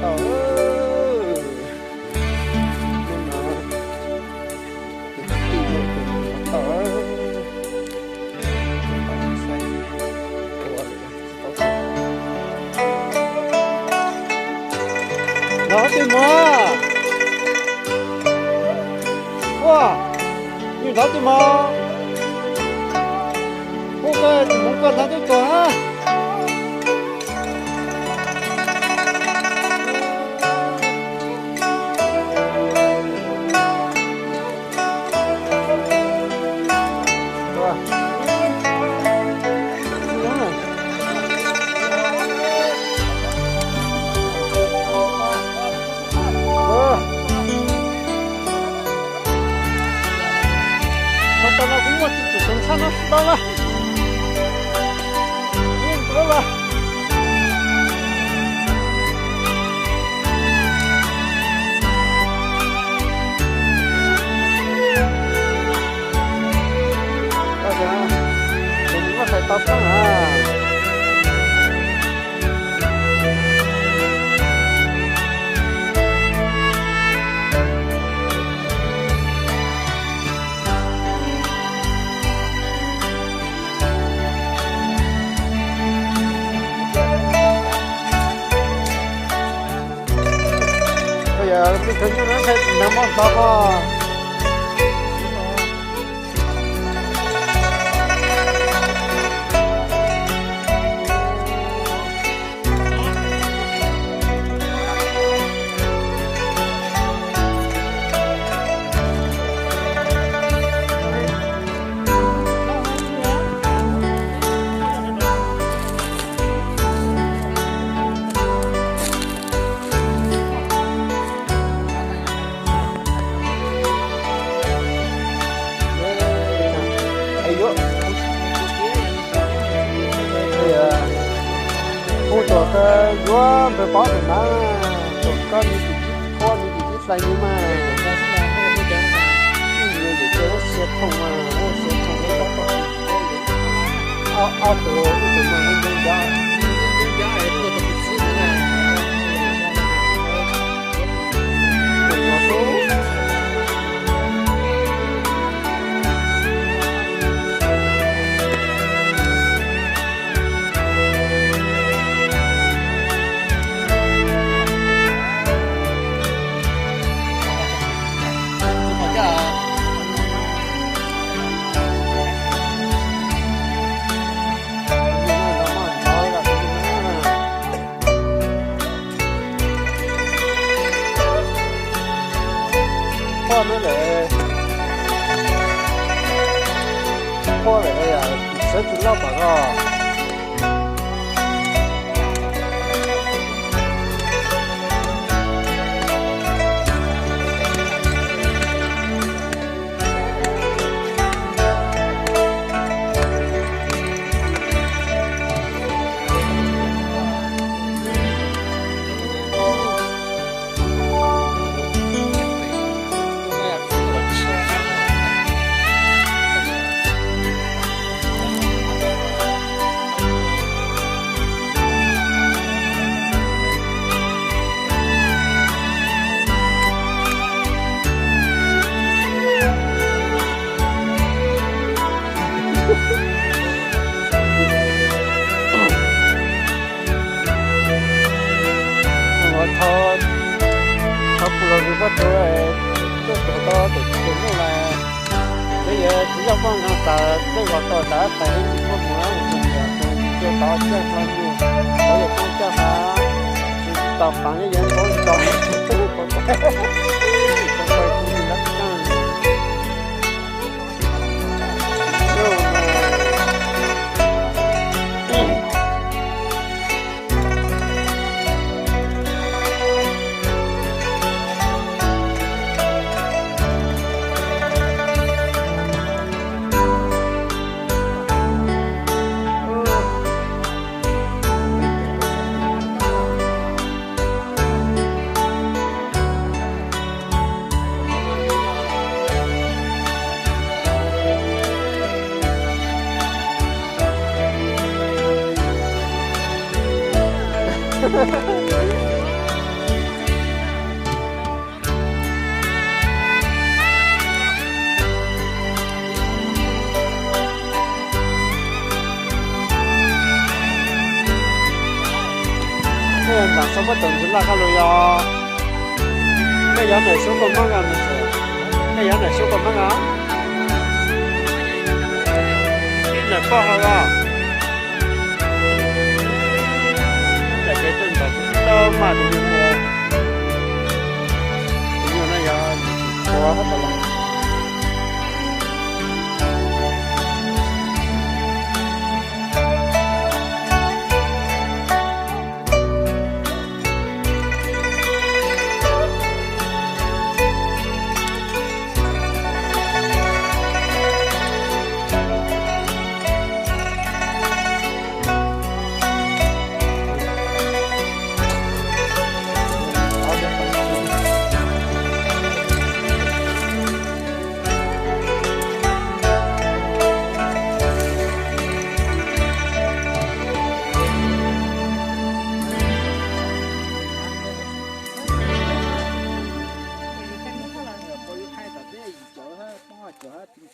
Tau, hnub no tus kwv tij muaj tus mus tau. Hnov twg mog? Ua, yus hnov twg mog? Ua koj tus hmoov koj hnov twb tuag na. Tau no kuv muaj tsis tshua ntshaj no tsis tau na. Yeej ntawd los. Ces nws muab hais tau poob na. Yog tij khawv nyuj no ntshai tsis nag mob ntov koj. Hu tuam kawg yuav npawg Pov ntawm na, tuam koj nws tus tib phuab nws tus tib hlais nws mas. Ib yam li cia lub sia thoom mas, lub sia thoom, ob tug, ib tug mas ncoo ncov. Phob lawm, phob lawm, sawv tsis loj pam os. Ua thaub, thaub pus los nws poj tuv, tuaj tuav tau tus tus hnub lawm. Peb yuav tsis yog poj nkeeg tas, peb los tau tas tas ib tsis poj mus, tus cua tod caj hlo nyuag, tod yog poob caj hlo, tsis tau paav yuav ntaub ntaus. Nej nram Xab Pab Taws ntxiv laj koj lus yog, nej yog nam suab koj Hmoob os, nej yog nam suab koj Hmoob os, ib nam poj hauv os. Nram kev tuaj nrad tau mas tus nyuj, tus nyuj no yog tus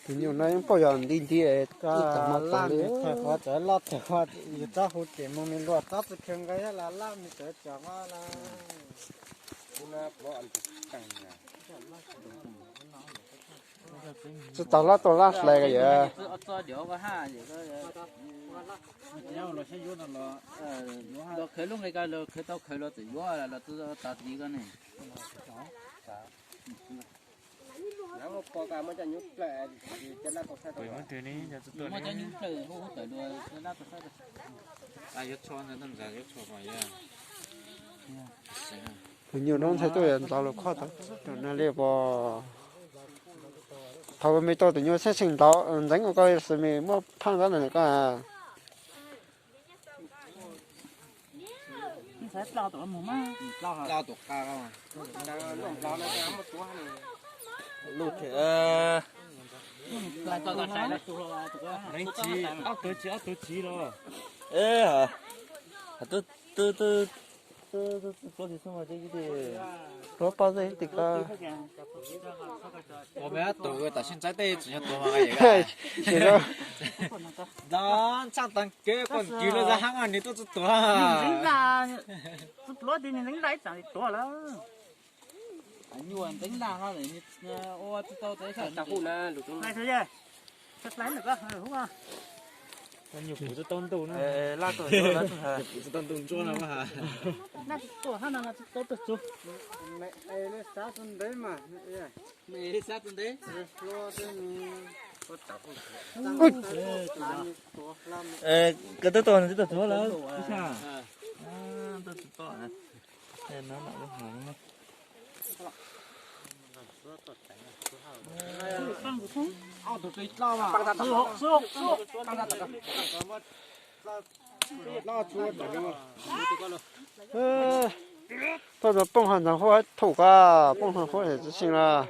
Tus nyuj no yeej paub yog nti nti, laj tag li. Laj tag, yus tsob hu ces mus me luag tsob txwj khev nqe thiab las laj me tawv tsam mas las. Tsis tau laj tuaj laj hlais ko yom. Khawv lub nqe ko los khawv tau khawv los txawm yuav los txawm tas tiv ko ne. Tus nyuj no ntshai tuaj yog ntxov lus khob tau no li pos. Thaum me tau tus nyuj txheej txheej ntxov ntxeev ua koj xwb me muab phaj ntxov na koj. Ob tug tsis, ob tug tsis los. Pluab pob zeb tim ko. Ua me tuag tam sim ntxaib tej tsis yog tuag mas. Ntxhab tag kev poj kis lawv za hab nws tuaj tsis tuag. Pluab tias nws ntxeev laj ib tsam tuag lawm. Nyuam ntxeev laj no ua tsis tau. Nyuam kuv tsis tau ntuj na. Kuv tsis tau ntuj ntsuab no mas. Koj twb tau nws twb tau tuag lawm. Tuaj tau poob hauv ntawd huab thaum ka, poob hauv huab tsis xyeej lawm.